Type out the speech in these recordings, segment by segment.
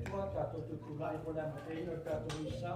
Atua, tatou tutulai mo le amataina o le tatou misa.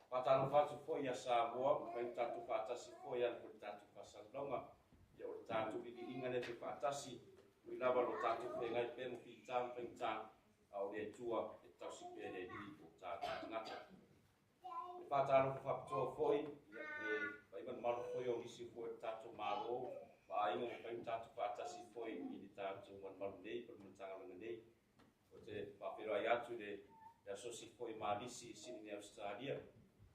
Faatalofa atu foi ia Samoa, mafai ona tatou faatasi foi e ala foi i le tatou faasalalauga. Ia o le tatou viiviiga lea faifaatasi, ui lava o lo o tatou feagai pea ma fita ma faigata, a o le Atua e tausi pea e le Alii o tatou tagata. E faatalofa faapitoa foi i le paia ma le mamalu foi o nisi foi o le tatou Malo ma aiga ua mafai ona tatou faatasi foi i le tatou malumalu nei po o le Matagaluega nei. Ou te faafeiloai atu i le asosi foi Malisi i Sydney, Ausetalia,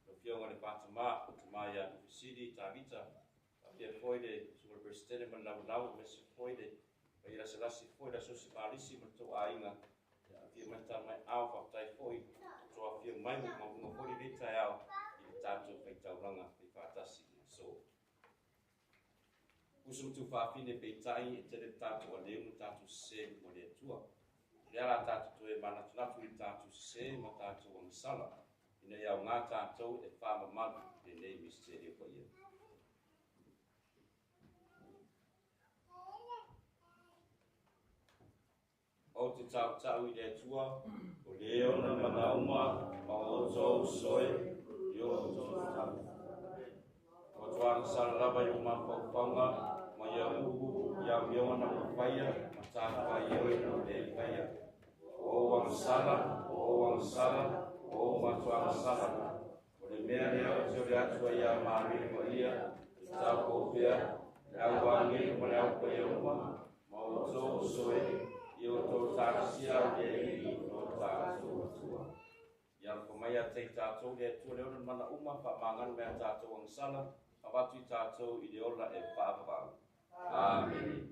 le Afioga i le Fatama, Tama ia Lufesili Tavita, faapea foi le Susuga i le Peresetene ma le Lavolavu, aemaise foi le paia lasalasi foi le asosi Malisi ma le tou aiga. Afio mai tala mai ao, faafetai foi o tou afio mai ma mafuga foi lenei taeao i le tatou faitaulaga faifaatasi i le aso. Uso ma tuafafine, peitai e tele le tatou aleu ma tatou sese i luma o le Atua. O lea la tatou toe manatunatu i le tatou sese ma tatou agasala, ina ia aoga tatou e faamamalu lenei misitelio paia. Ou te tautau i le Atua, o le ona manauma ma outou soe i o outou tau. Ua matua agasala lava i ou mafaufauga ma ia upu i amioga na ou faia ma tafaioi na ou le faia. Ua ou agasala, ua ou agasala, ua ou matua agasala. O le mea lea ou te ole atu ai ia Maria Paia, e taupou pea, le au agelu ma le au paia uma, ma outou soe, i outou talosia au le Alii lo tatou Atua. Ia alofa mai ia te i tatou le Atua le ona mana uma, faamagalo mai a tatou agasala, avatu i tatou i le ola e faavavau. Amene.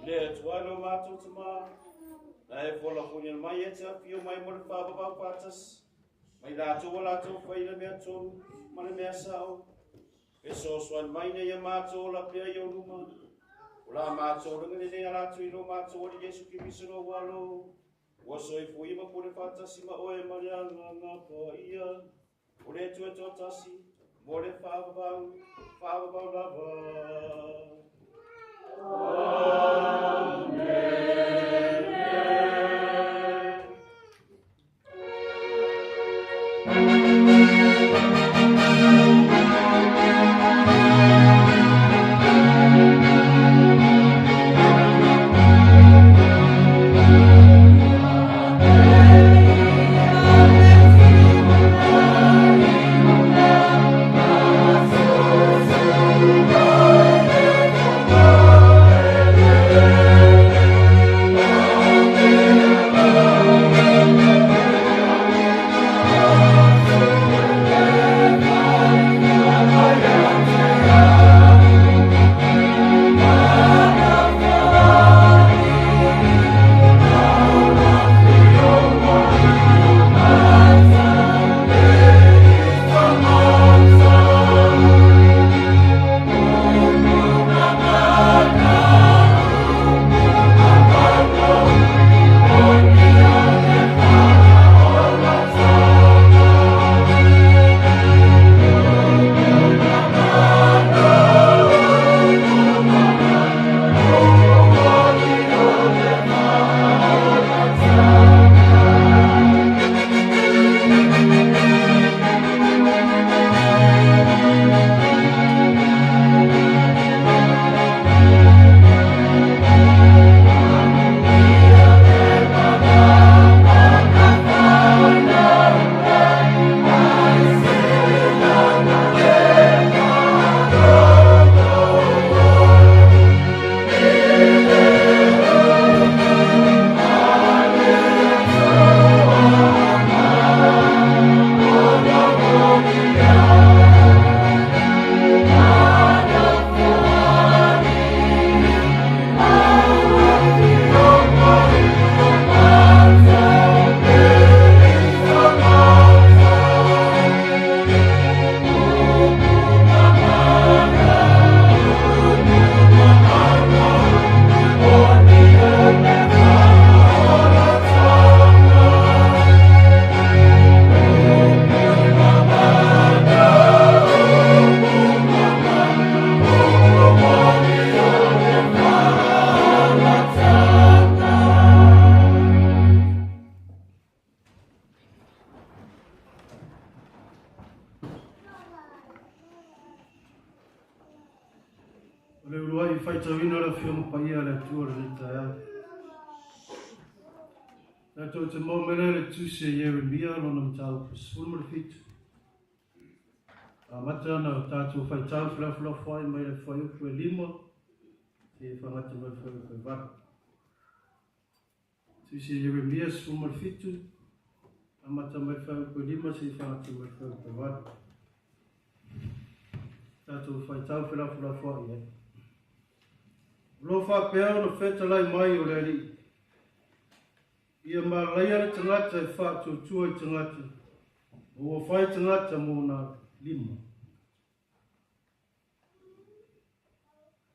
Le Atua e lo matou Tamā, na e folafoina mai e te afio mai mo le faavavau faatasi, mai latou ua latou fai le mea tonu ma le mea sao. Fesoasoani mai ina ia matou ola pea i ou luma. O la matou laga lenei ala atu i lo matou Alii Iesu Keriso lou Alo, ua soifua ma pule faatasi ma oe ma le Agaga Paia, o le Atua e toatasi, mo le faavavau, faavavau lava. O le uluai faitauina o le Afioga Paia a le Atua lenei taeao. Tatou te maua mai lea i le Tusi a Ieremia lona mataupu 17. Amata ona tatou faitau felafolafoai mai le fuaiupu e 5 seia faagata mai le fuaiupu e 8. Tusi a Ieremia 17, amata mai le fuaiupu e 5 seia faagata mai le fuaiupu e 8. Tatou faitau felafolafoai ai. O lo o faapea ona fetalai mai o le Alii, ia malaia le tagata e faatuatua i tagata, ma ua fai tagata mo ona lima.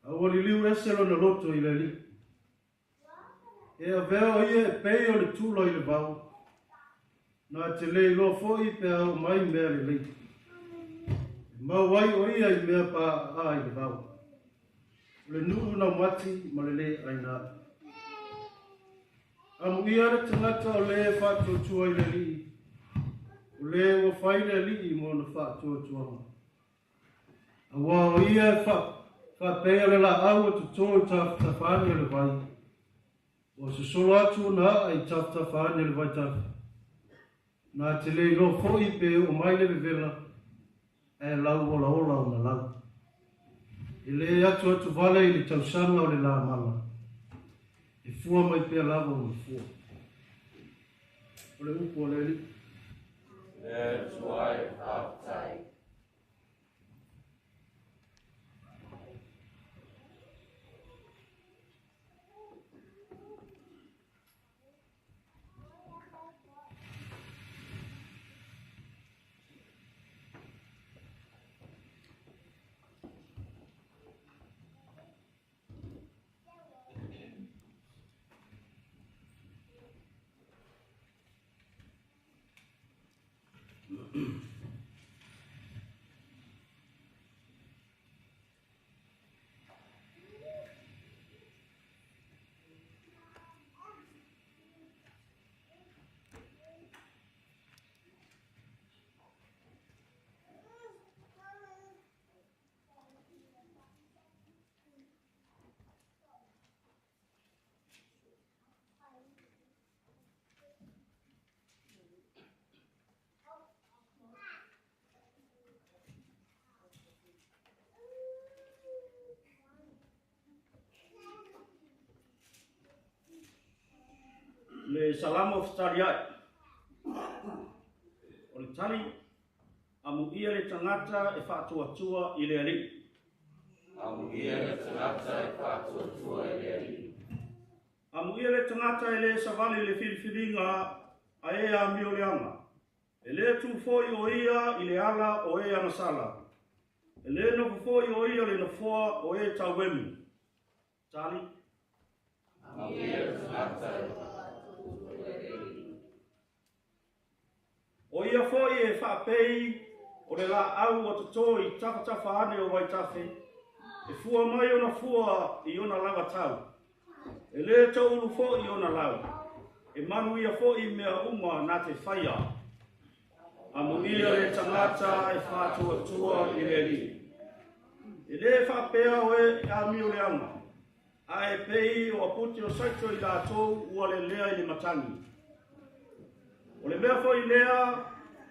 A ua liliu ese lona loto i le Alii. E avea o ia e pei o le tula i le vao, na te le iloa foi pe a oo mai mea lelei. E mau ai o ia i mea paaa i le vao, o le nuu naumati ma le le aina. Amuia le tagata o le faatuatua i le Alii, o le ua fai le Alii mo ona faatuatuaga. Aua o ia e faapea le laau e toto i tafatafa ane o le vai, ua sosolo atu ona aa i tafatafa ane o le vaitafe. Na te le iloa foi pe oo mai le vevela, ae lau olaola ona lau. E le atuatu vale i le tausaga o le lamala, e fua mai pea lava ona fua. O le upu a le Alii. Le Atua e faafetai. Le Salamo fetaliai. O le tali, Amuia le tagata e faatuatua i le Alii. Amuia le tagata e faatuatua i le Alii. Amuia le tagata e lē savali i le filifiliga a e amioleaga. E lē tu foi o ia i le ala o e agasala. E lē nofo foi o ia i le nofoa o e tauemu. Tali. Amuia le tagata e faatuatua i le Alii. O ia foi e faapei o le laau ua toto i tafatafa ane o vaitafe, e fua mai ona fua i ona lava tau. E lē toulu foi ona lau, e manuia foi mea uma na te faia. Amuia le tagata e faatuatua i le Alii. E lē faapea o e amioleaga, ae pei o apute o saito i latou ua lelea i le matagi. O le mea foi lea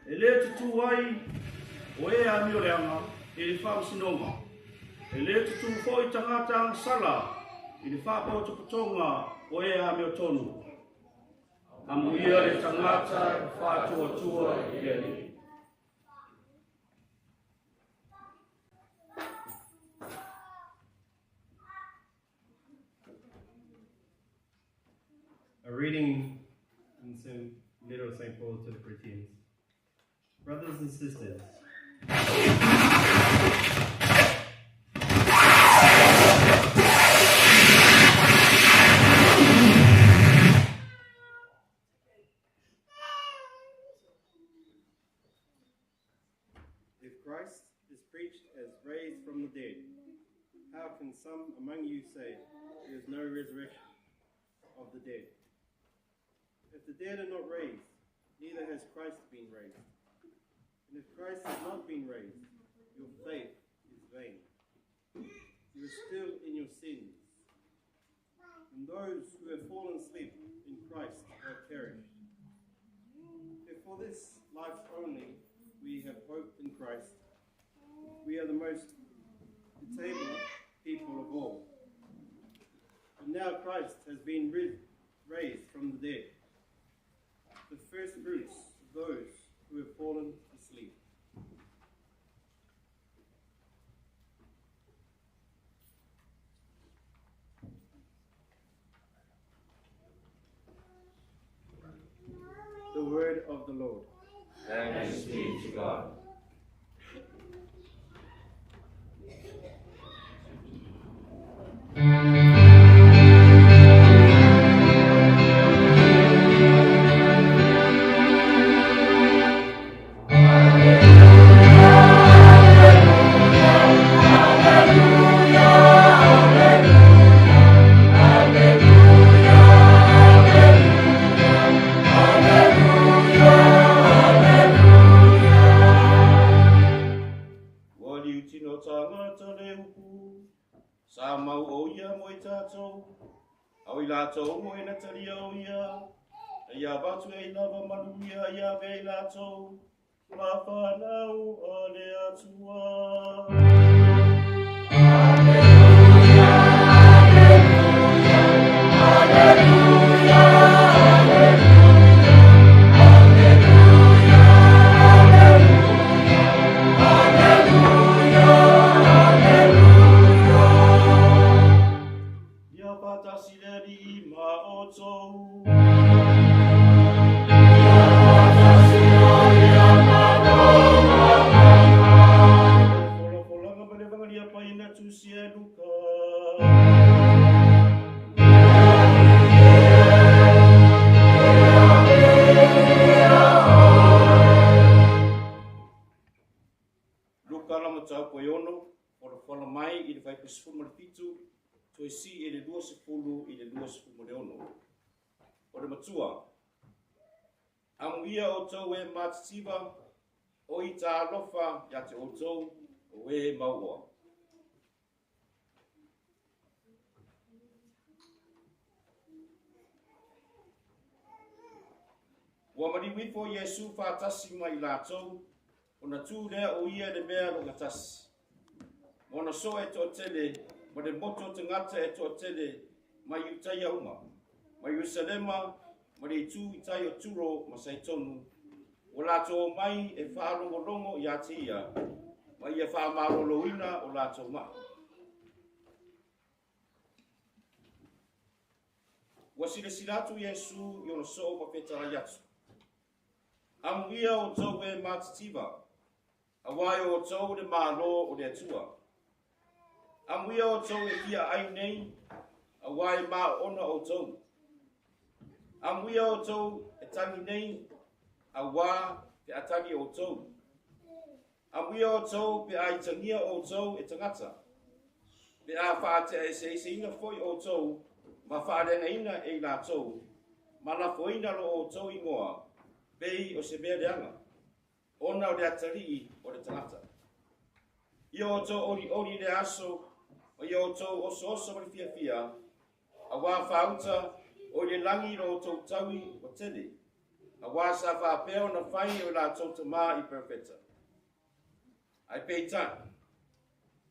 e lē tutū ai o e amioleaga i le faamasinoga. E lē tutū foi tagata agasala i le faapotopotoga o e amiotonu. Amuia le tagata e faatuatua i le Alii. A reading from the letter of St. Paul to the Corinthians. Brothers and sisters, if Christ is preached as raised from the dead, how can some among you say there is no resurrection of the dead? If the dead are not raised, neither has Christ been raised. And if Christ has not been raised, your faith is vain. You are still in your sins. And those who have fallen asleep in Christ have perished. If for this life only we have hope in Christ, we are the most pitiable people of all. But now Christ has been raised from the dead, the first fruits of those who have fallen asleep. The word of the Lord. Thanks be to God. Ua liutino tagata le upu, sa mau o ia mo i tatou, au i latou mo e na talia o ia, e ia avatu e lava manuia ia ave i latou, ma whanau a le Atua. Ia faatasi le Alii ma outou. Folafolaga ma le Evagelia Paia na tusia e Luka. Luka la mataupu e 6, folafola mai i le fuaiupu 17, toe sii i le 20 i le 26. O le matua, amuia outou e matitiva, o i tālofa ia te outou, o e mauoa. Ua maliu ifo Iesu faatasi ma i latou, ona tu lea o ia i le mea logatasi. Ma ona soa e toatele, ma le moto o tagata e toatele mai Iutaia uma, mai Ierusalema, ma le itu i tai o Turo ma Saitonu, ua latou omai e faalogologo iā te ia, ma ia faamaloloina o latou maʻi. Ua silasila atu Iesu i ona soo ma fetalai atu, Amuia outou e matitiva, auā e o outou le Malo o le Atua. Amuia outou e fia ai nei, auā e maoona outou. Amuia outou e tagi nei, auā pe a tagi outou. Amuia outou pe a itagia outou e tagata, pe a faateaeseeseina foi outou ma faaleagaina e i latou, ma lafoina lo outou igoa, pei o se mea leaga, ona o le atalii o le tagata. Ia outou olioli i le aso, ma ia outou osooso ma le fiafia, auā faauta o i le lagi lo outou taui ua tele, auā sa faapea ona fai e o latou tamā i perofeta. Ae peitai,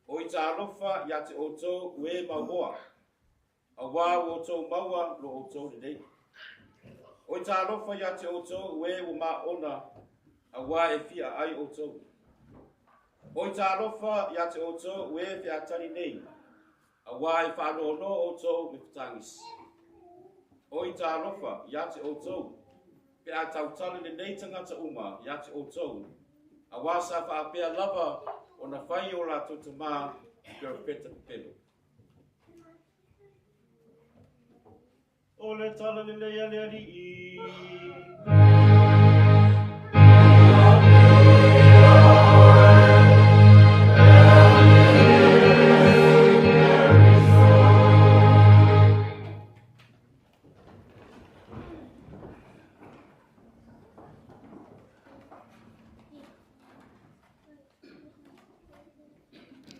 o i talofa iā te outou ua e mauoa, auā ua outou maua lo outou lelei. O i talofa iā te outou ua e ua maona, auā e fia ai outou. O i talofa iā te outou ua e featali nei, auā e faanoanoa outou me fetagisi. O i talofa iā te outou, pe a tautala lenei tagata uma iā te outou, auā sa faapea lava ona fai o latou tamā i perofeta pepelo. O le tala lelei a le Alii.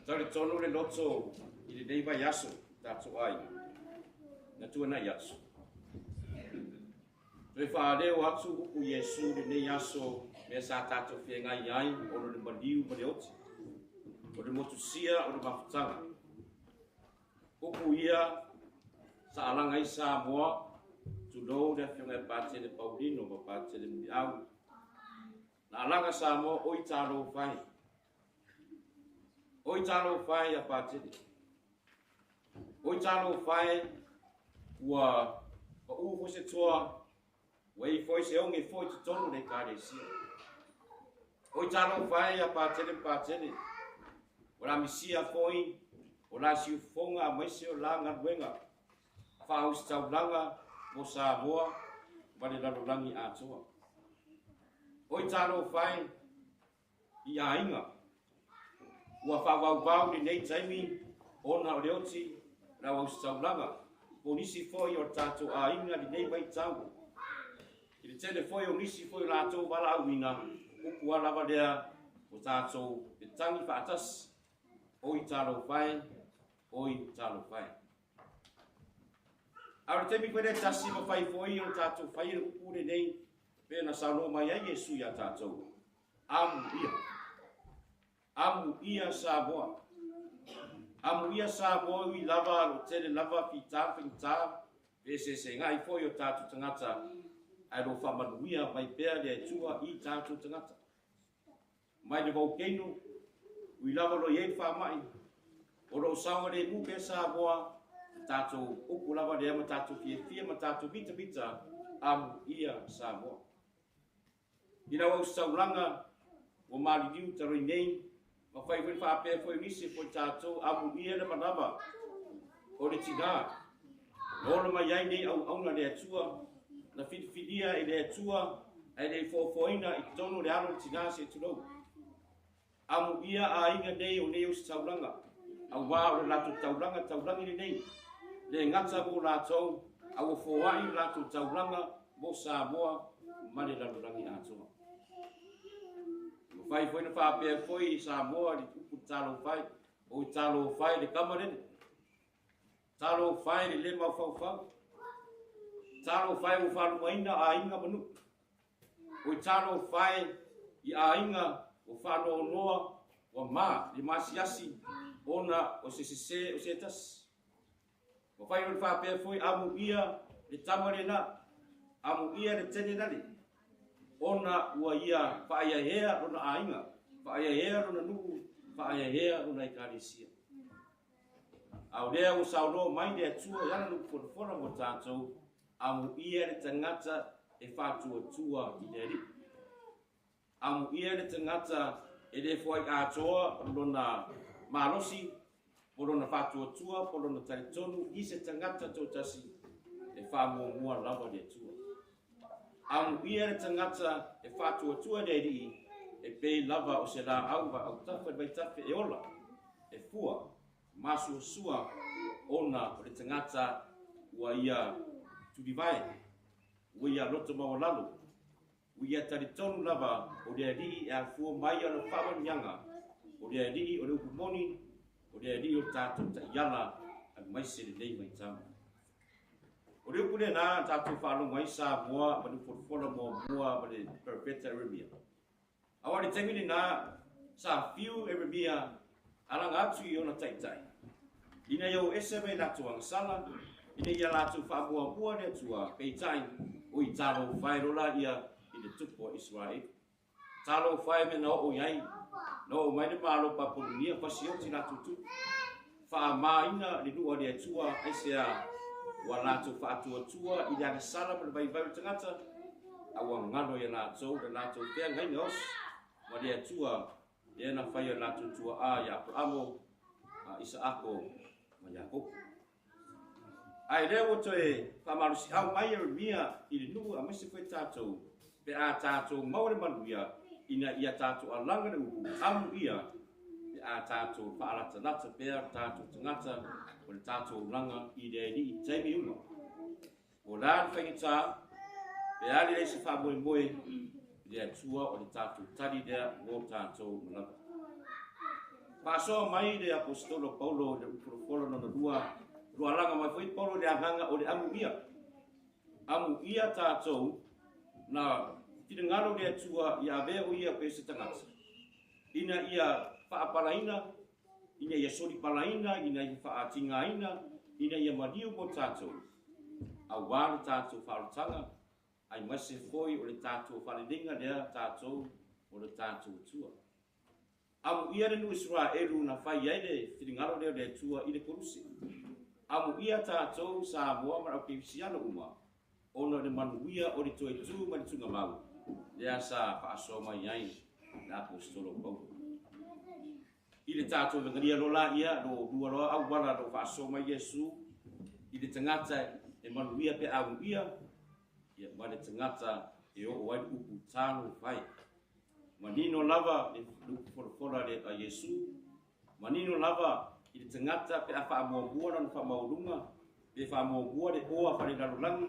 Talitonu le loto i lenei vaiaso tatou ai na tuanai atu. Toe faaleo atu upu Iesu lenei aso mea sa tatou feagai ai ona o le maliu ma le oti, o le motusia o le mafutaga. Upu ia sa alaga ai Samoa, tulou le afioga ia Patele Paulino ma Patele Muniau. Na alaga Samoa oi talofa e. Oi talofa e ia Patele. Oi talofa e ua paʻū foi se toa, ua i foi se oge foi i totonu o le Ekalesia. Oi talofa e ia Patele ma Patele, ua lamisia foi o la siufofoga aemaise o la galuega faaositaulaga mo Samoa ma le lalolagi atoa. Oi talofa e i aiga ua faavauvau lenei taimi ona o le oti o le auausitaulaga po o nisi foi o tatou aiga lenei vaitau. I le tele foi o nisi foi o latou valaauina, upu a lava lea o tatou fetagi faatasi, oi talofa e, oi talofa e. A o le taimi foi lea tasi mafai foi ona tatou faia le upu lenei pe na saunoa mai ai Iesu iā tatou, Amuia. Amuia Samoa. Amuia Samoa ui lava lo tele lava fita faigata pe eseesegai foi o tatou tagata, ae lo faamanuia mai pea le Atua i tatou tagata. Mai le volcano, ui lava o lo i ai le faamai, o lo o saogalemu pea Samoa, le tatou upu lava lea ma tatou fiafia ma tatou mitamita, amuia Samoa. I lau ausaulaga ua maliliu talu ai nei, ma fai foi faapea foi nisi foi tatou, amuia le manava o le tinā na ola mai ai nei auauna a le Atua, na filifilia e le Atua ae le i foafoaina i totonu o le alo o le tinā se i tulou. Amuia aiga nei o nei ositaulaga, auā o le latou taulaga taulagi lenei, le gata mo latou, a ua foai le latou taulaga mo Samoa ma le lalolagi atoa. E mafai foi ona faapea foi i Samoa i le upu talofa e, oi talofa e le kama lele, talofa e le le mafaufau, talofa e ua faalumaina aiga ma nuu. Oi talofa e i aiga ua faanoanoa ua ma le maasiasi ona o se sesē o se tasi. Mafai ona faapea foi, amuia le tama lena, Amuia le tenerali, ona ua ia faaeaea lona aiga, faaeaea lona nuu, faaeaea lona ekalesia. A o lea ua saunoa mai le Atua i ana nuku folafola mo tatou, amuia le tagata e faatuatua i le Alii. Amuia le tagata e le foai atoa lona malosi, po lona faatuatua, po lona talitonu i se tagata toatasi e faamuamua lava le Atua. Amuia le tagata e faatuatua i le Alii, e pei lava o se laau autafa i le vaitafe e ola, e fua, masuasua, ona o le tagata ua ia tulivae, ua ia loto maualalo, ua ia talitonu lava o le Alii e afua mai ona faamanuiaga, o le Alii o le upu moni, o le Alii o tatou taiala aemaise lenei vaitau. O le upu lena tatou faalogo ai Samoa ma le folafola muamua ma le perofeta Eremia. Aua le taimi lena sa fiu Eremia alaga atu i ona taitai, ina ia o ese mai latou agasala, ina ia latou faamuamua le Atua, peitai o i talofa e lola ia i le tupu o Israeli. Talofa e mea na oo i ai, na oo mai le Malo Papulunia fasioti latou tupu, faamaina le nuu a le Atua aisea ua latou faatuatua i le agasala ma le vaivai o le tagata, a ua galo ia latou le latou feagaiga osi ma le Atua lea na fai o latou tuaa ia Aperamo, a Isaako ma Iakopo. Ae lea ua toe faamalosiau mai Ieremia i le nuu aemaise foi tatou, pe a tatou maua le manuia, ina ia tatou alaga le upu amuia, pe a tatou faalatalata pea le tatou tagata o le tatou olaga i le Alii i taimi uma. O la le faigata, pe a lelei se faamoemoe i le Atua o le tatou tali lea mo tatou uma lava. Faasoa mai le Aposetolo Paulo i le upu folafola lona lua, lo alaga mai foi Paulo i le agaga o le amuia. Amuia tatou na finagalo le Atua ia avea o ia pe se tagata, ina ia faapalaina, ina ia solipalaina, ina ia faatigaina, ina ia maliu mo tatou, auā le tatou faaolataga, aemaise foi o le tatou faaleleiga lea tatou o le tatou Atua. Amuia le nuu Israelu na fai ai le finagalo lea o le Atua i le koluse. Amuia tatou Samoa ma le aukerisiano uma, ona o le manuia o le toe tu ma le tugamau, lea sa faasoa mai ai le Aposetolo Paulo. I le tatou evangelia lola ia, lo lua loa auala lo faasoa mai Iesu, i le tagata e manuia pe amuia, ia ma le tagata e oo ai le upu talo fai. Manino lava le upu folafola le a Iesu, manino lava i le tagata pe a faamuamua lona faamaualuga, pe faamuamua le oa faalelalolagi,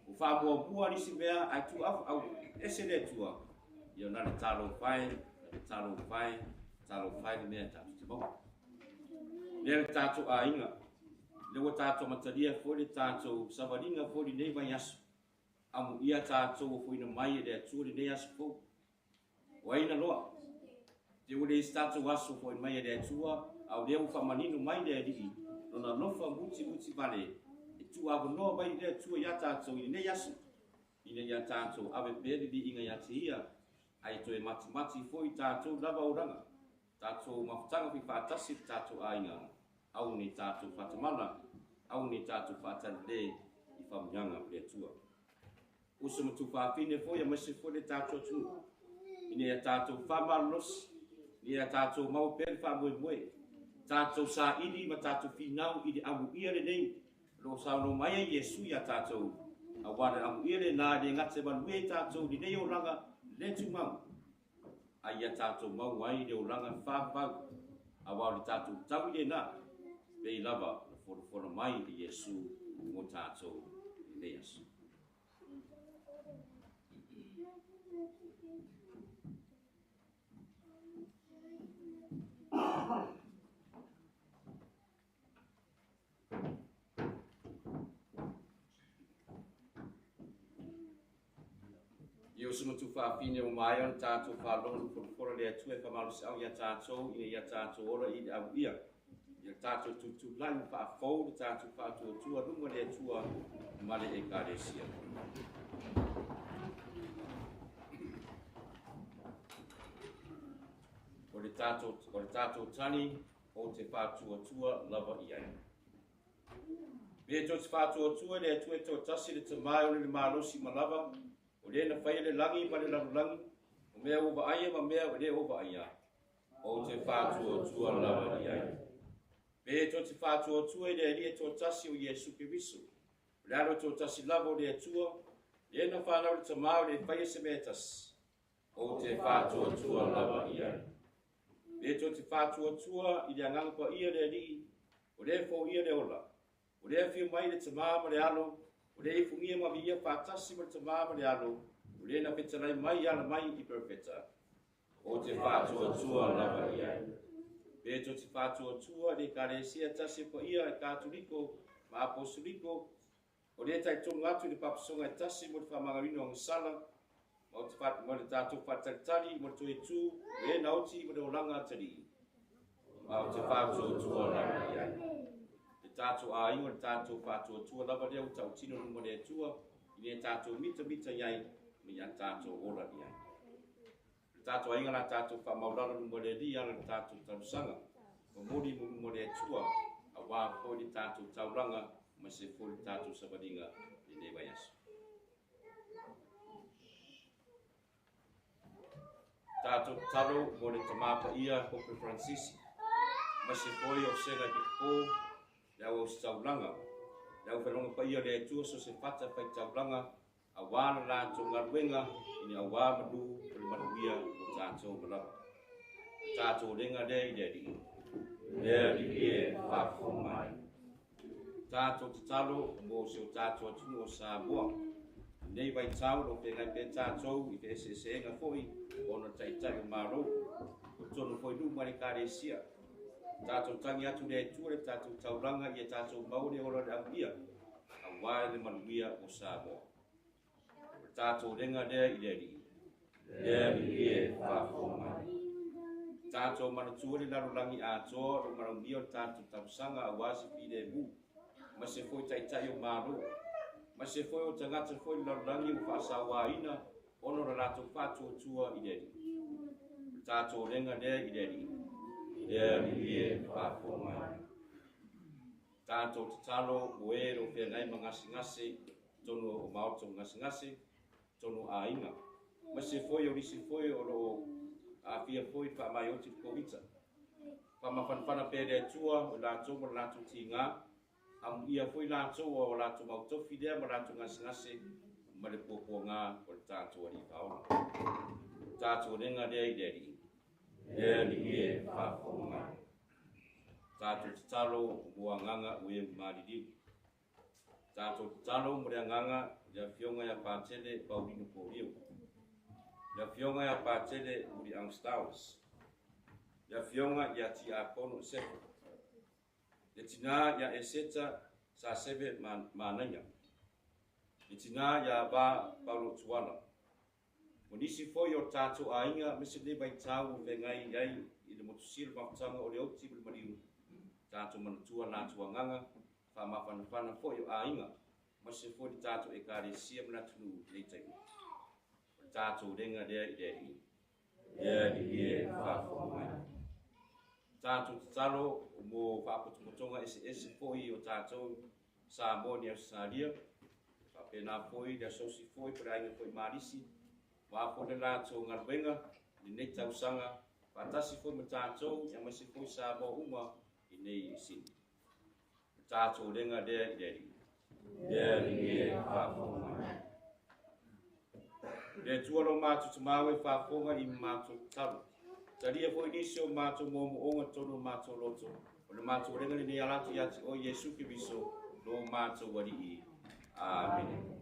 o faamuamua nisi mea ae tuu au ese le Atua, ia na le talofa e, na le talofa e, talofa e le mea tatou te maua. Lea le tatou aiga, lea ua tatou amatalia foi le tatou savaliga foi lenei vaiaso, amuia tatou ua foina mai e le Atua lenei aso fou. O aina loa, te ua le isi tatou aso foi mai e le Atua, a o lea ua faamanino mai le Alii, lona alofa mutimuti vale, e tuuavanoa mai le Atua ia tatou i lenei aso, ina ia tatou ave pea le viiga ia te ia, ae toe matimati foi tatou lava olaga, tatou mafutaga faatasi le tatou aiga, au nei tatou faatamala, au nei tatou faatalale i faamanuiaga o le Atua. Uso ma tufaafine foi aemaise foi le tatou atunuu, ina ia tatou faamalolosi, ina ia tatou maua pea le faamoemoe, tatou saili ma tatou finau i le amuia lenei, o lo o saunoa mai ai Iesu ia tatou, auā le amuia lena e le gata e manuia i tatou i lenei olaga le tumau, a ia tatou maua ai le olaga faavavau, auā o le tatou taui lena, pei lava na folafola mai e Iesu mo tatou i lenei aso. Ia uso ma tufaafine o mai ona tatou faalogo le folafola le Atua e faamalosiau ia tatou ina ia tatou ola i le amuia. Ia Tatou tutulai ma faafou le tatou faatuatua luma le Atua ma le Ekalesia. O le tatou tani o te faatuatua lava i ai. Pe to te faatuatua le Atua e toatasi le tamai o le malosi ma lava, o le na whaia le langi ma le lalulagi, o mea o vaaia ma mea o le o vaaia, o te faatuatua lava i ai. Pe to te faatuatua i le Alii e toatasi o Iesu Keriso, o le alo toatasi lava o le Atua, le na whanau le tamā o le whaia se mea tasi, o te faatuatua lava i ai. Pe to te faatuatua i le anganga pa ia le Alii, o le fo ia le ola, o le awhio mai le tamā ma le alo, o le ifungia ma via whātasi ma le tamā ma le alo, o le na petalai mai ala mai i perfeta, o te faatuatua lava i ai. Pe to te faatuatua le Ekalesia tasi pa ia e Katoliko ma Apostoliko, o le tai tonu atu le papasoga e tasi mo le whamangarino o ngasala, ma le tātou whātalitali, mo le toe tū, o e naoti mo le olanga atali. Ma o te faatuatua lava i ai. Le tātou āinga, le tātou faatuatua lava lea o tautino luma le Atua, i le tātou mita mita iai, me ia tātou ora i ai. Le tātou ainga la tātou whamaulala luma le li ala le tātou tausanga, ma mori mo luma le Atua, a wā foi le tātou tauranga, ma se foi le tātou sabaringa i nei vai aso. Tātou talo mo le tamapa ia Pope Francis, ma se foi o sega ki pō, le au o taulanga, le au whanonga pa ia le Atua so se whata whai taulanga, a wā na lātou ngaruenga, i ni a wā manu o le manuia o tātou malava. Tātou renga le i le alii. Le alii e whāwhō mai. Tātou te talo mo se o tātou atunu o Samoa. Nei vai tau lo whengai pe tātou i te esesenga foi o na taitai o maro, o tono foi numa le karesia. Tātou tangi atu le Atua le tātou tauranga i e tātou maure ora le amuia, a wā le manuia o Samoa. Tātou renga lea i le alii. Le alii e whāwhō mai. Tātou manatua le larolangi atoa ro maraumia o tātou tausanga a wasi pile mu. Ma se foi taitai o maro. Ma se foi o tangata foi le larolangi o whaasawaina ono ra rātou whātuatua i le alii. Tātou renga lea i le alii. Le alii e whāwhō mai. Tātou tatalo mo e ro whengai mangasingase, tono o maoto mangasingase, tono āinga. Ma se foi o risi foi o lo a fia foi wha mai o te kovita. Wha mawhanwhana pē le Atua o lātou ma lātou tīngā, amu ia foi lātou o lātou mautofi lea ma lātou ngasingase ma le puapua ngā o le tātou alii whaona. Tātou renga lea i le alii. Le alii e whāwhō mai. Tātou tatalo mo anganga o e maririu. Tātou tatalo mo le anganga le afioga ia Pātele Paulino Pōriu. Le afioga ia Pātele Muri Angstaus. Le afioga ia Tiakono Sefa. Le tinā ia Eseta Sa Seve Manaia. Le tinā ia Vā Paulo Tuala. O nisi foi o tātou āinga me se le vai tau o vengai ai i le motusila mafutanga o le oti mo le mariu. Tātou manatua lātou anganga, whamawhanawhana foi o āinga, ma se foi le tātou e karesia manatunu nei taimi. O le tātou renga lea i le alii. Le alii e whāwhō mai. Tātou tatalo mo whaapotopotonga ese ese foi o tātou Samoa ni Australia, whapena foi le asosi foi po le ainga foi Marisi, wā foi le lātou ngaruenga, le nei tausanga, whātasi foi ma tātou, ia ma se foi Samoa uma i nei sini. O tātou renga lea i le alii. Le alii e whāwhō mai. Le Atua lo mātou te māu e whāwhōnga i mātou talo. Talia foi nisi o mātou mōmo onga tono mātou loto. O le mātou renga le nei alatu ia te o Iesu Keriso lo mātou alii. Amene.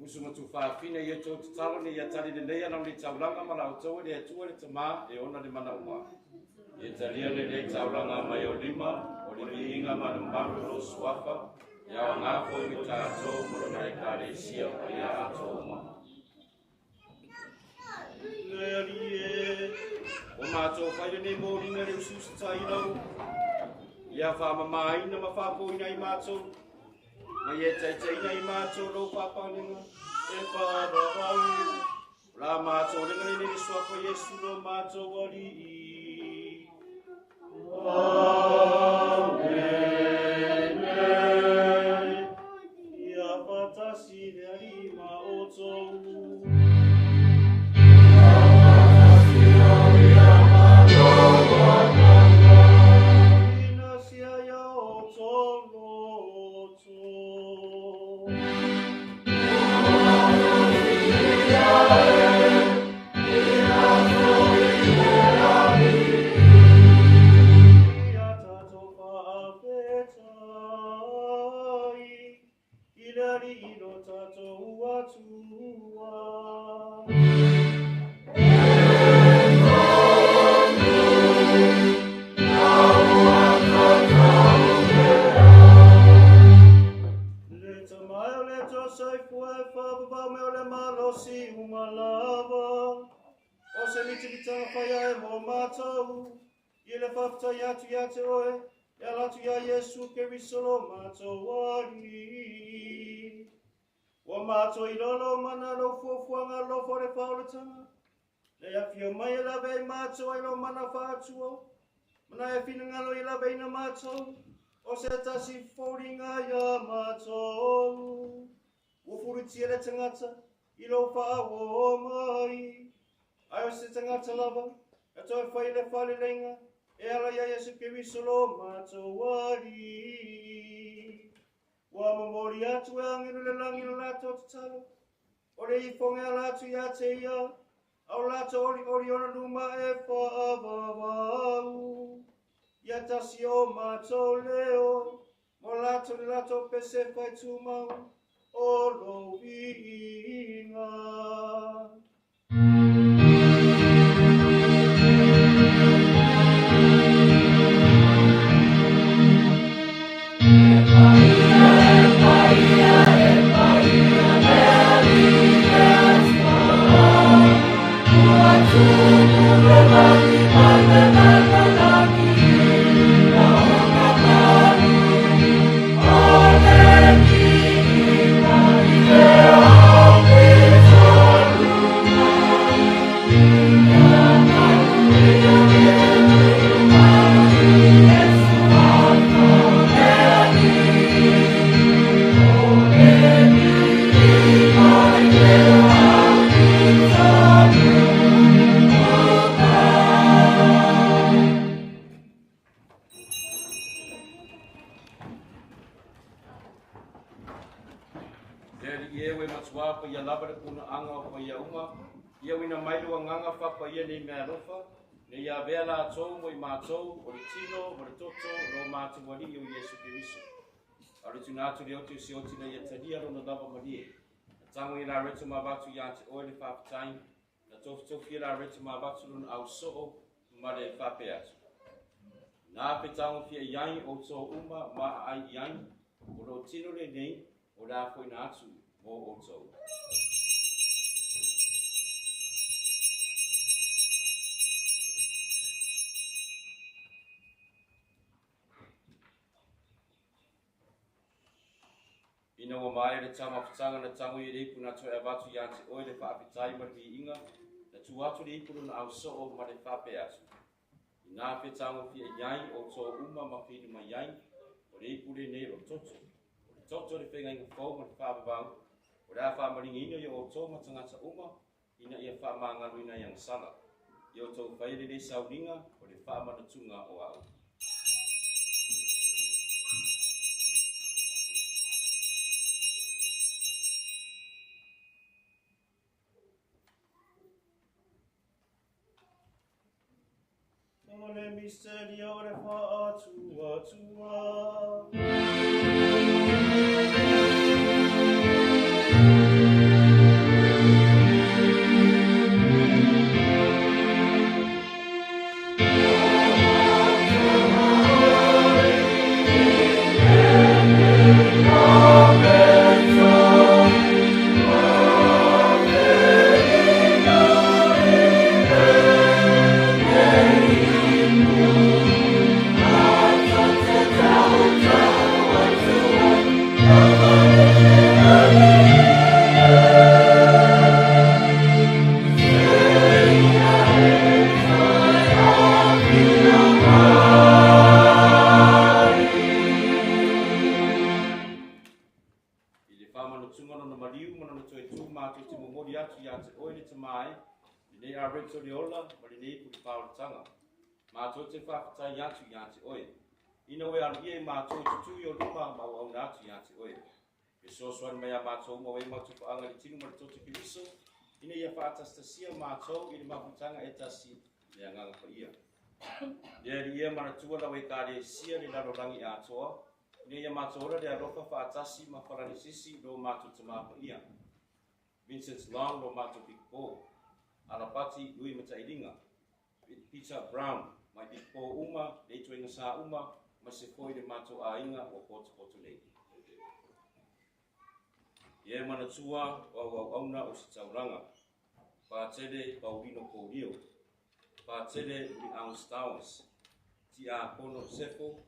Usu matufafine ia tou tatalo ina ia tali lelei ana o lenei taulaga ma la outou e le Atua le Tamā e ona le mana uma. Ia talia lenei taulaga mai ou lima, o le viiga ma le mamalu o lou Suafa, e aoga foi mo i tatou ma lona Ekalesia paia atoa uma. Le Alii e. Ua matou fai lenei moliga i le usiusitaina o upu, ia faamamaina ma faafofoina ai matou, ma ia taitaiina ai matou lou faapalega e faavavau. O la matou alega lenei i le Suafa o Iesu lo matou Alii. Amene. Ia faatasi le Alii ma outou. Ina sia ia outou loto. Ia tatou faafetai i le Alii lo tatou Atua. Le Tama e o le Atua soifua e faavavau mai o le malosi uma lava. O se mitamitaga faia e mo matou, i le faafetai atu ia te oe, e ala atu iā Iesu Keriso lo matou Alii. Ua matou iloa lou mana lou fuafuaga alofa o le faaolataga. Na e afio mai e lavea i matou ai lou mana faatua. Ma na e finagalo i laveina matou, o se tasi foliga ia matou. Ua fulitia le tagata i lou faauo mai. Ae o se tagata lava, e toe fai le faaleleiga, e ala ia Iesu Keriso lo matou Alii. Ua momoli atu e agelu i le lagi le latou tatalo, o le ifoga e ala atu ia te ia, a o latou olioli ona luma e faavavau. Ia tasi o matou leo, ma latou le latou pese faitumau, o lou viiga. Le Alii e, ua e matuā paia lava le punaaga o paia uma, ia uina mai lou Agaga faapaia nei meaalofa, ina ia avea latou mo i matou, o le tino ma le toto o lo matou Alii o Iesu Keriso. A o le tuuina atu le oti o se oti ina ia talia lona lava malie. Na tago i e Lareto ma avatu ia te oe le faafetai, na tofitofi e Lareto ma avatu lona ausoo ma le faapea atu. Na pe tagofia i ai outou uma ma aai i ai, o lou tino lenei o le a foina atu mo outou. Ina ua maea le taumafataga na tago i le ipu na toe avatu ia te oe le faafetai ma le viiga, na tuu atu le ipu lona ausoo ma le faapea atu. Ina fe tagofia i ai outou uma ma finu mai ai, o le ipu lenei o le toto. O le toto o le feagaiga fou ma le faavavau, o le a faamaligiina i outou ma tagata uma, ina ia faamagaloina ai agasala. Ia outou faia lenei sauniga o le faamanatuga o au. O le misterio o le faatuatua. faamanatuga o Lona maliu ma Lona toe tu matou te momoli atu ia te Oe le Tama e, lenei Areto o le ola ma lenei Pulepaolataga. Matou te faafetai atu ia te Oe, ina ua e aloaia i matou i tutū i o luma ma auauna atu ia te Oe. Fesoasoani mai a matou uma ua i matou paaga i le tino ma le toto Keriso, ina ia faatasitasia matou i le mafutaga e tasi le Agaga Paia. Le Alii e, manatua lau Ekalesia le lalolagi atoa, ina ia matou ola le alofa faatasi ma Falanisisi lo matou Tama Paia, Vincent Long lo matou Pikopo, Alapati Lui Matailiga, Peter Brown, mai Pikopo uma, le ituaiga sa uma, ma se foi le matou aiga ua potopoto nei. Ia e manatua o au auauna o se taulaga, Patele Paulino Pourio, Patele Luiago Stowers, Tiakono Sefo,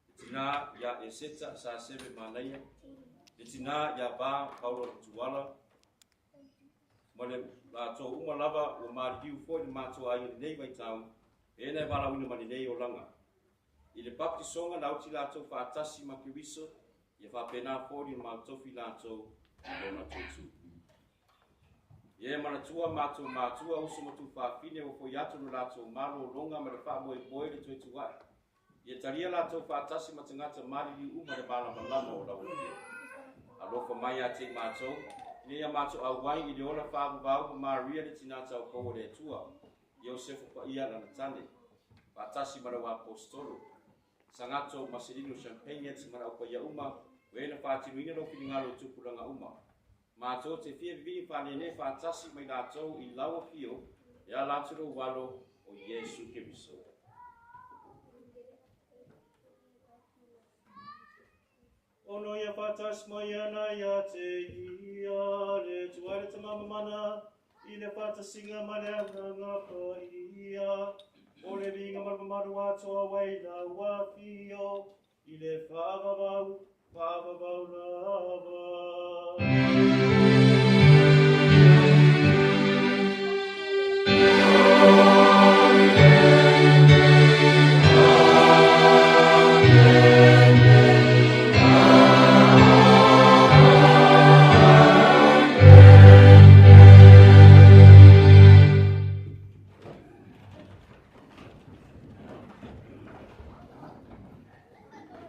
le tinā iā Eseta Saseve Manaia, le tinā iā Va Paulo Tuala, ma le latou uma lava ua maliliu foi le matou aiga i lenei vaitau, e na e valaauina ma lenei olaga. I le baptisoga na oti latou faatasi ma Keriso, ia faapena foi le malotofi latou i lona tutu. Ia e manatua matou matua uso ma tuufafine ua foi atu lo latou malologa ma le faamoemoe le toe tuai. Ia talia latou faatasi ma tagata maliliu uma le malamalama o lau Afioga. Alofa mai ia te i matou, ina ia matou auai i le ola faavavau ma Maria le tinā taupou o le Atua, Iosefu paia lana tane, faatasi ma lau Aposetolo, Sagato Maselino Champagnat ma le aupaia uma, o e na faatinoina lou finagalo i tupulaga uma. Matou te fia vivii faaneenee faatasi ma i latou i lau afio e ala atu lou Alo o Iesu Keriso. Ono ia faatasi mai ana ia te ia le Atua le Tama mamana i le faatasiga ma le Agaga Paia, o le viiga ma le mamalu atoa ai lau afio i le faavavau, faavavau lava.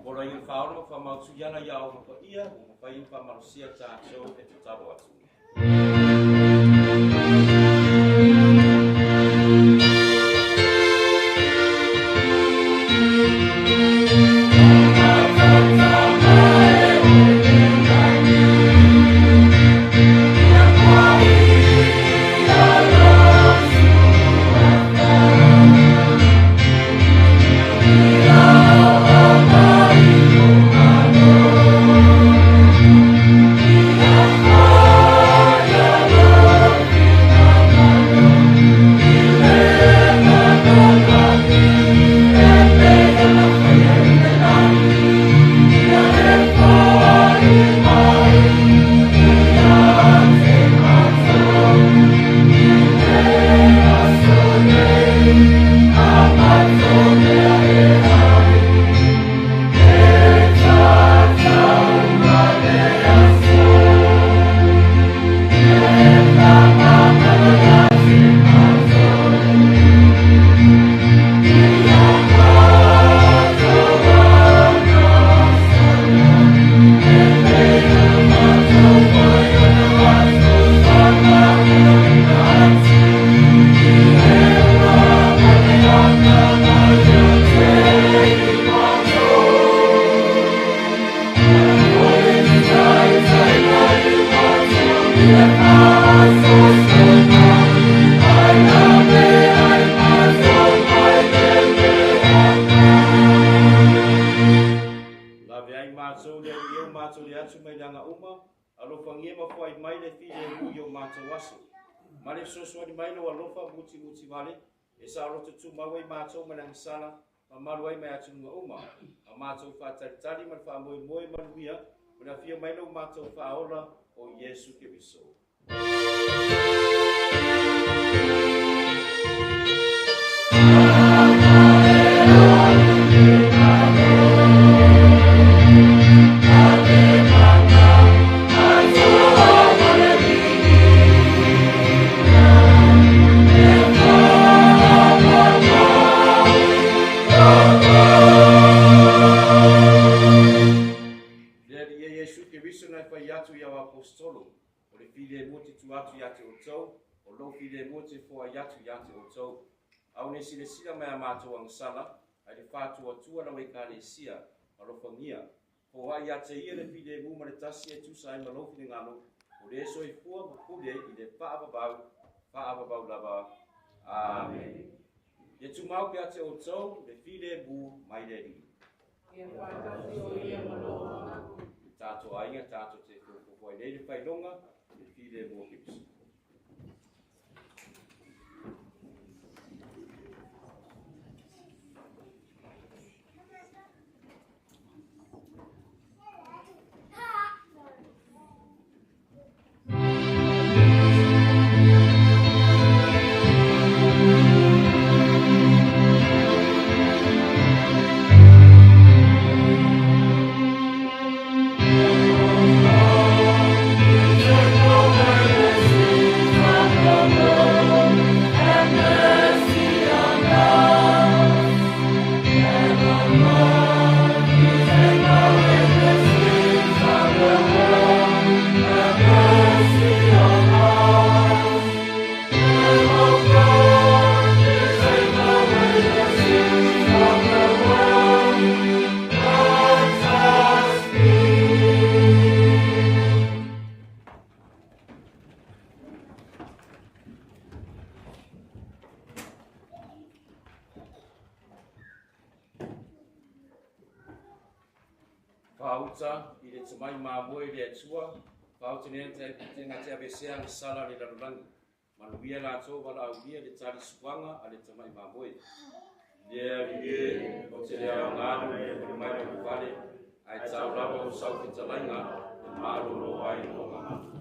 Poloaiga le faaola ma faamautuiana ia au paia ua mafai ona faamalosia tatou e tatalo atu. Lave ai matou le Alii e o matou le atu mai le aga uma, alofagia ma foai mai le filemu i o matou aso. Ma le fesoasoani mai lou alofa mutimuti vale, e saoloto tumau ai matou ma le agasala, mamalu ai mai atunuga uma. A matou faatalitali ma le faamoemoe manuia, ma le afio mai lou matou faaola o Iesu Keriso. fai atu i au Aposetolo, O le filemu ou te tuu atu ia te outou, o lou filemu ou te foai atu ia te outou. A o ne silasila mai a matou agasala, ae le faatuatua lau Ekalesia, alofagia. Foai ia te ia le filemu ma le tasi e tusa ai ma lou finagalo, o le soifua ma pule i le faavavau, faavavau lava. Amene. Ia tumau pea te outou le filemu mai le Alii. Ia faatasi o ia ma lou manatu. Le tatou aiga tatou te fofofo ai nei le failoga le filemu o Keriso. Fāuta i le tomai mamoe i le Atua, fāuta nei te te te avesea na sala le lalolagi. Manuia latou valaaulia le tali suaga a le tamai mamoe. Le Alii e, ou te le aoga le o le mai lou fale, ae tau lava o sau fetalaiga e malolo ai lou agaga.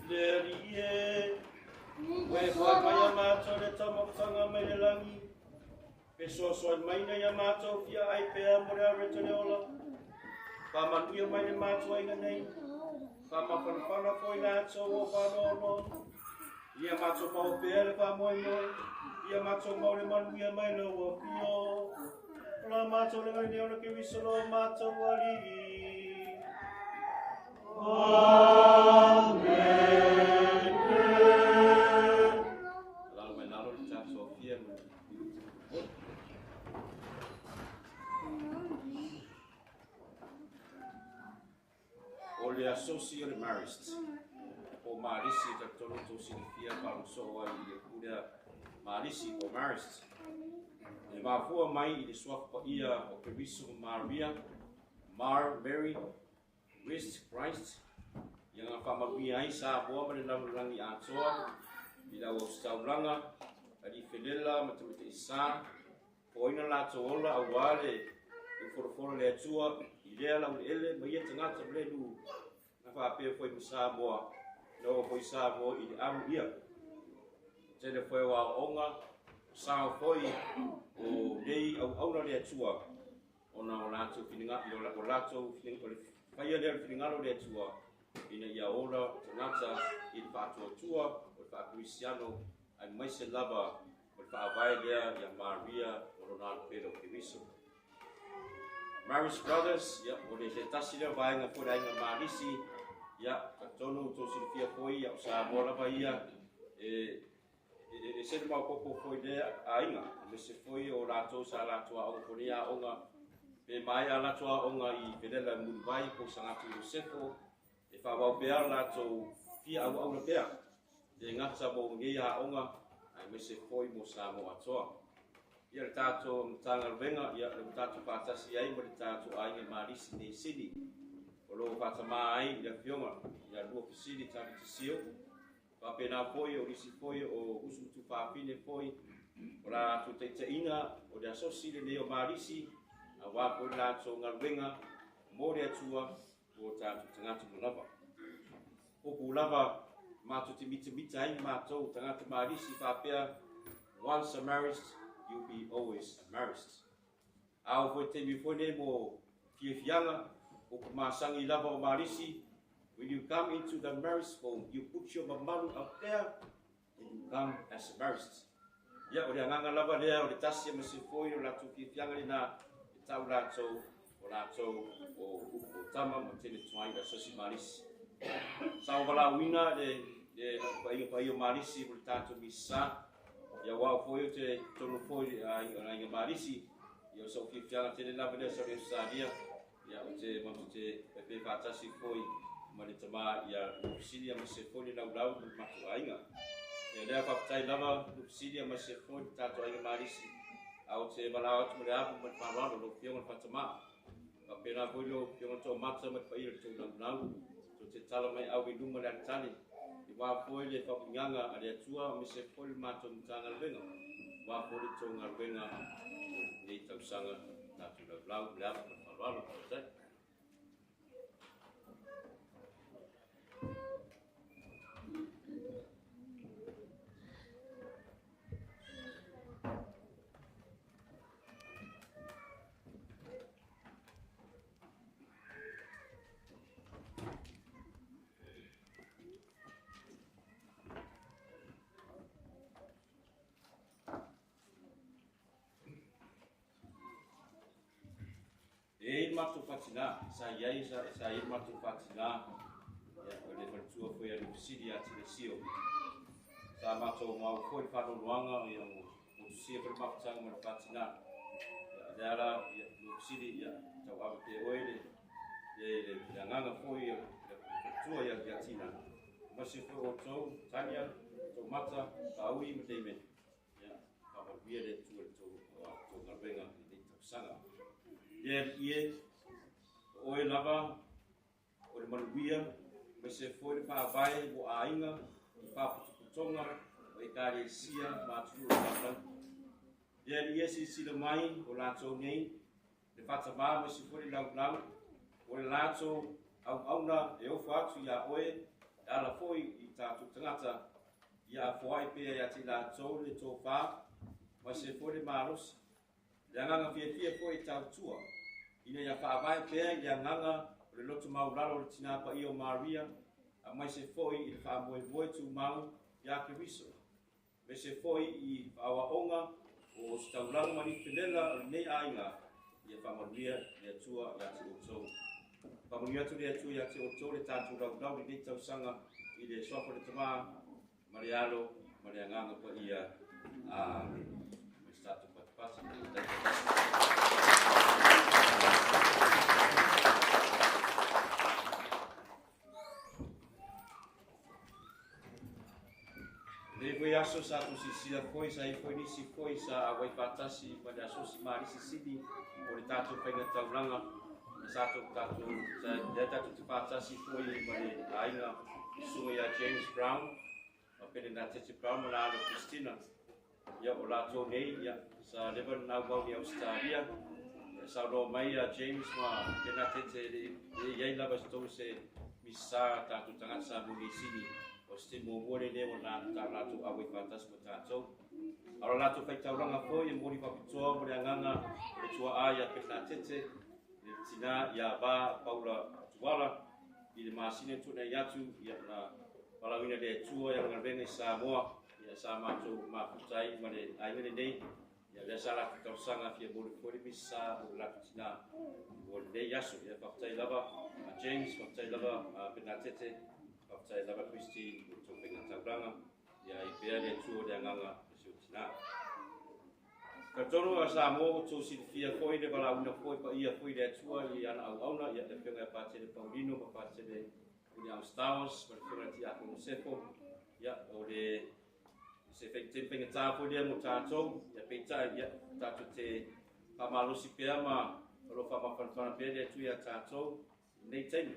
Le Alii e, ua e fai mai iā matou le taumafataga mai le lagi, fesoasoani mai ina ia matou fia ai pea mo le arete le ola. Faamanuia mai le matou aiga nei, faamafanafana foi latou o faanoanoa. Ia matou maua pea le faamoemoe, ia matou maua le manuia mai lou afio. O la matou le ngai nei ona Keriso lo matou Alii. Amene. Lalo mai lalo le tatou afia ma le O le asosi o le Marist, po o Marisi, e talitonu tou silafia faalogosoo ai i le upu lea Marisi po o Marist. E mafua mai i le suafa paia o Keriso ma Maria, Mar, Mary, Rist, Christ, ia na faamanuia ai Samoa ma le lalolagi atoa i le auausautaulaga, alii felela ma tamaitai sa, foaina latou ola aua le ufolofolo le Atua i lea laueleele ma ia tagata ma le nuu na faapea foi ma Samoa na oo foi Samoa i le amu ia. Tele foi o aoaoga, o sao foi o nei auauna le Atua ona o latou finagalo, o latou o le faia lea o le finagalo o le Atua ina ia ola tagata i le faatuatua o le faakerisiano aemaise lava o le faavae lea ia Maria ma lona alo pele o Keriso. Marist Brothers, ia, o le se tasi lea o vaega foi le aiga Marisi, ia, talitonu tou silafia foi, ia, o Samoa lava ia, e ese le maopoopo foi lea aiga, aemaise foi o latou sa latou aoga foi nei aoga, pe maea latou aoga i Felela i Mulivai po o Sagatu Iosefo, e faaauau pea latou fia auauna pea, le gata mo nei aoga, aemaise foi mo Samoa atoa. Ia le tatou Matagaluega, ia le ua tatou faatasi ai ma le tatou aiga Marisi nei Sini, o lo o faatamā ai i le afioga ia Lua Fesili Tavita Sio, faapena foi o nisi foi o usu ma tufaafine foi o la latou taitaiga o le asosi lenei o Marisi, aua foi le latou galuega mo le Atua mo tatou tagata uma lava. Upu lava matou te mitamita ai matou tagata Marisi faapea, once a Marist, you'll be always a Marist. A oo foi taimi foi nei mo fiafiaga, upu masani lava o Marisi, when you come into the Marist home, you put your mamalu up there and you come as a Marist. Ia, o le agaga lava lea o le tasi ma se foi o latou fiafiaga lena e tau latou o latou o upu o tama ma tele tuai le asosi Marisi. Sa o valaauina le paiga paia o Marisi mo le tatou misa. Ia aua foi o te tonu foi le aiga Marisi, ia o sau fiafiaga tele lava lea sa le Australia, ia o te matou te pepe faatasi foi ma le tama ia Lupisilia ma se foi le laulau ma le matou aiga. Ia lea faafetai lava Lupisilia ma se foi le tatou aiga Marisi, a o te valaau atu ma le apu ma le faaaloalo lau afioga le Faatama. Faapena foi lau afioga Toomata ma le paia o le tou laulau, tou te tala mai au i luma le aletale, i wā foi le whapinganga a le Atua me se foi le matou Matagaluega, wā foi le tou galuega o lenei tausaga tatou laulau le apu ma le faaaloalo. Faafetai. E i ai le matou faatinā, sa i ai, sa i ai le matou faatinā, ia, o le faletua foi a Lupesili ia Tilesio. Sa matou mau foi le faanoanoaga, ia, ua motusia foi le mafutaga ma le faatinā. Ia, lea la, ia, Lupesili, ia, tauave pea oe le, le, le, le agaga foi o le faletua ia, ia Tina. Ma se foi outou, Tania, Toomata, Taui ma Damon. Ia, faamanuia le Atua i le tou galuega i lenei tausaga. Le Alii e, o oe lava o le manuia, aemaise foi le faavae mo aiga, i faapotopotoga o Ekalesia ma atunuu o le lalolagi. Le Alii e, silasila mai o latou nei, le faatamā aemaise foi le laulau, o le latou auauna e ofo atu iā oe, e ala foi i tatou tagata, ia afoai pea ia te i latou le tofā ma se foi le malosi, le agaga fiafia foi e tautua, ina ia faavae pea i le agaga o le loto maualalo o le Tina Paia o Maria, aemaise foi i le faamoemoe tumau ia Keriso, aemaise foi i faaoaoga o ositaulaga ma lifelela o lenei aiga, ia faamanuia le Atua ia te outou. Faamanuia atu le Atua ia te outou le tatou laulau i lenei tausaga i le suafa o le Tama ma le Alo ma le Agaga Paia. Amene. Ma se tatou patipati. Lenei foi aso sa tusisia foi, sa i foi nisi foi sa auai faatasi ma le asosi Malisi Sini o le tatou faiga taulaga na sa tatou sa lea tatou te faatasi foi ma le aiga susuga ia James Brown ma Pele Brown ma la alo Christina. Ia o latou nei ia sa leva na naumau i Ausetalia. Ia saunoa mai ia James ma Penatete e le i ai lava se tou se misa tatou tagata sa mo nei sini o se taimi muamua lenei ua na ta latou auai faatasi ma tatou. A o le latou faitaulaga foi e momoli faapitoa mo le agaga o le tuaa ia Penatete le tina ia Va Paula Tuala i le masina e tuanai atu ia na valaauina le Atua i ana galuega i Samoa. Ia sa matou mafuta ai ma le aiga lenei. Ia lea sa latou talosaga fia momoli foi le misa mo le latou tina mo lenei aso. Ia faafetai lava a James, faafetai lava a Penatete, faafetai lava Christine mo le tou faiga taulaga. Ia ai pea le Atua le agaga o si ou tina. Talitonu a Samoa ua tou silafia foi le valaauina foi paia foi le Atua i ana auauna, ia le afioga ia Patele Paulino ma Patele William Stowers ma le afioga ia Tiakono Sefo. Ia o le se taimi faigata foi lea mo tatou, ia peitai ia tatou te faamalosi pea ma o lo o faamafanafana pea le Atua ia tatou i lenei taimi.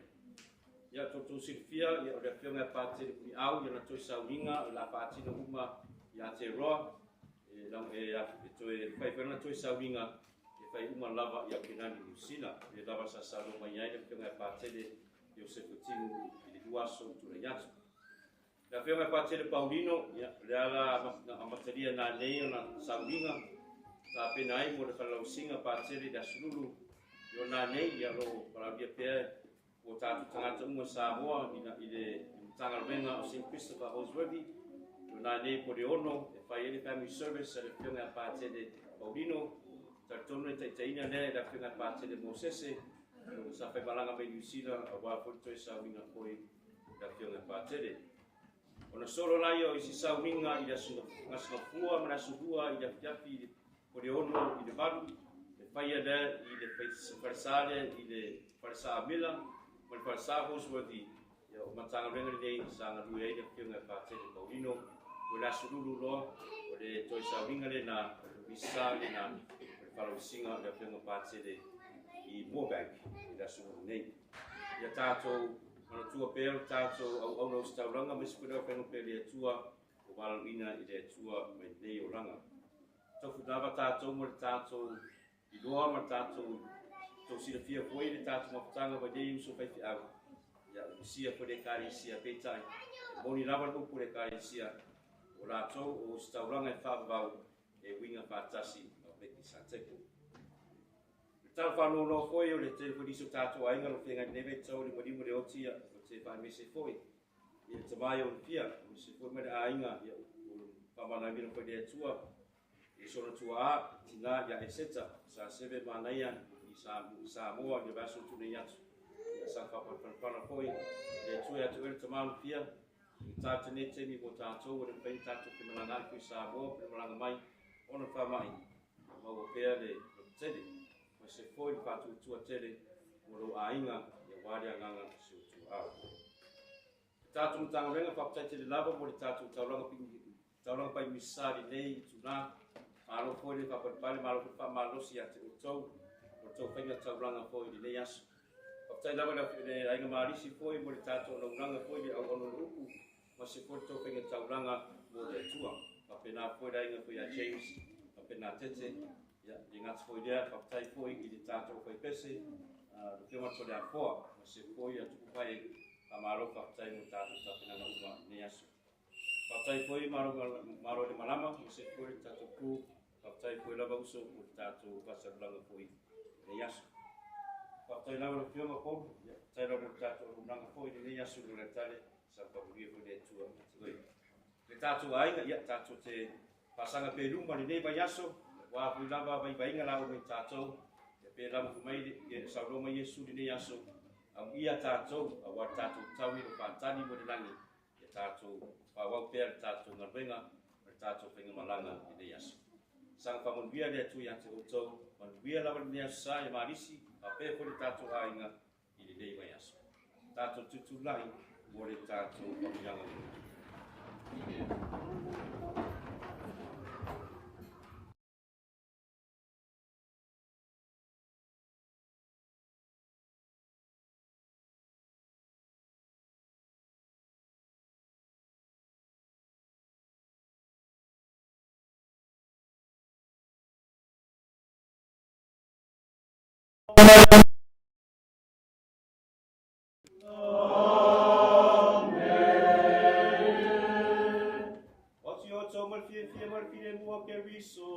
Ia tou silafia ia o le afioga ia Patele Muniau ia na toe sauniga o le a faatino uma i Aotearoa e toe fai foi na toe sauniga e fai uma lava i Aukilani Niu Sila. Le lava sa saunoa mai ai le afioga ia Patele Iosefo Timu i le 2 aso tulai atu. Le afioga ia Patele Paulino, ia le ala na amatalia nanei ona sauniga tapena ai mo le falalausiga Patele i le asululu i o nanei ia lo valaaulia pea ua tatou tagata uma Samoa i le Matagaluega o St. Christopher Holsworthy. O nanei po le 6 e fai ai le family service a le afioga ia Patele Paulino. Talitonu e taitaiina lea e le afioga ia Patele Mosese o sa faimalaga mai Niu Sila auā foi le toe sauniga foi le afioga ia Patele. Ona solo laia o isi sauniga i le aso Gafua ma le aso Lua i le afiafi po le 6 i le 8 e faia lea i le falesale i le falesa Amila ma le falesa Holsworthy. Ia o Matagaluega lenei sa galue ai le afioga ia Patele Paulino. O le aso Lulu loa o le toe sauniga lena misa lena o le falausiga o le afioga Patele i Moorebank i le aso Lulu nei. Ia tatou manatua pea o le tatou auauna ositaulaga ma isi foi le aufaiga pea le Atua o valaauina i le Atua mai lenei olaga. Tofu lava tatou mo le tatou iloa ma le tatou tou silafia foi le tatou mafutaga mai nei uso faifeau. Ia misia foi le Ekalesia peitai e moni lava le upu le Ekalesia o latou o ositaulaga e faavavau e uiga faatasi ma Mekisateko. Le tala faanoanoa foi o le tele foi nisi o tatou aiga lo feagai nei vaitau le maliu ma le oti ia o te faamese foi i le tamai o le fia o se foi ma le aiga ia o faamalamalamaina foi le Atua i sona tuaa tina ia Eseta sa seve manaia i Samoa i le vaiaso tunei atu. Ia sa faapalepana foi le Atua ia te oe le tama o le fia i tatou nei taimi mo tatou o le mafai ona tatou femalagaai foi i Samoa pe malaga mai ona faamai maua pea le lototele ma se foi le faatuatua tele mo lou aiga ia aua le agaga o si ou tuaa. Le tatou Matagaluega faafetai tele lava mo le tatou taulaga pai misa lenei i tula. Malo foi le faapalepale, malo foi le faamalosi ia te outou o le tou faiga taulaga foi i lenei aso. Faafetai lava le aiga Malisi foi mo le tatou auaunaga foi le auauna o le upu ma se foi le tou faiga taulaga mo le Atua. Faapena foi le aiga foi ia James, faapena Tete, ia le gata foi lea, faafetai foi i le tatou faipese, le afioga Toleafoa, ma se foi a tupu pai Faamalo faafetai mo tatou tapenaga uma i lenei aso. Faafetai foi malo malo le malama ma se foi le tatou ku. Faafetai foi lava uso mo le tatou faasalulaga foi i lenei aso. Faafetai lava lau Afioga Paul, ia faafetai lava mo le tatou auaunaga foi i lenei aso i Leletale, sa faamanuia foi le Atua ia te oe. Le tatou aiga, ia tatou te faasaga pea i luma i lenei vaiaso, aua foi lava vaivaiga la uma i tatou, ia pe lama mai le saunoa mai Iesu i lenei aso, amuia tatou, aua le tatou taui o faatali mo le lagi, ia tatou faaauau pea le tatou galuega ma le tatou faigamalaga i lenei aso. Saga faamanuia le Atua ia te outou, manuia lava lenei aso sa ia malisi, faapea foi le tatou aiga i lenei vaiaso. Tatou tutulai mo le tatou faamanuiaga. O ti o tau ma le fiafia ma le filemu o Keriso.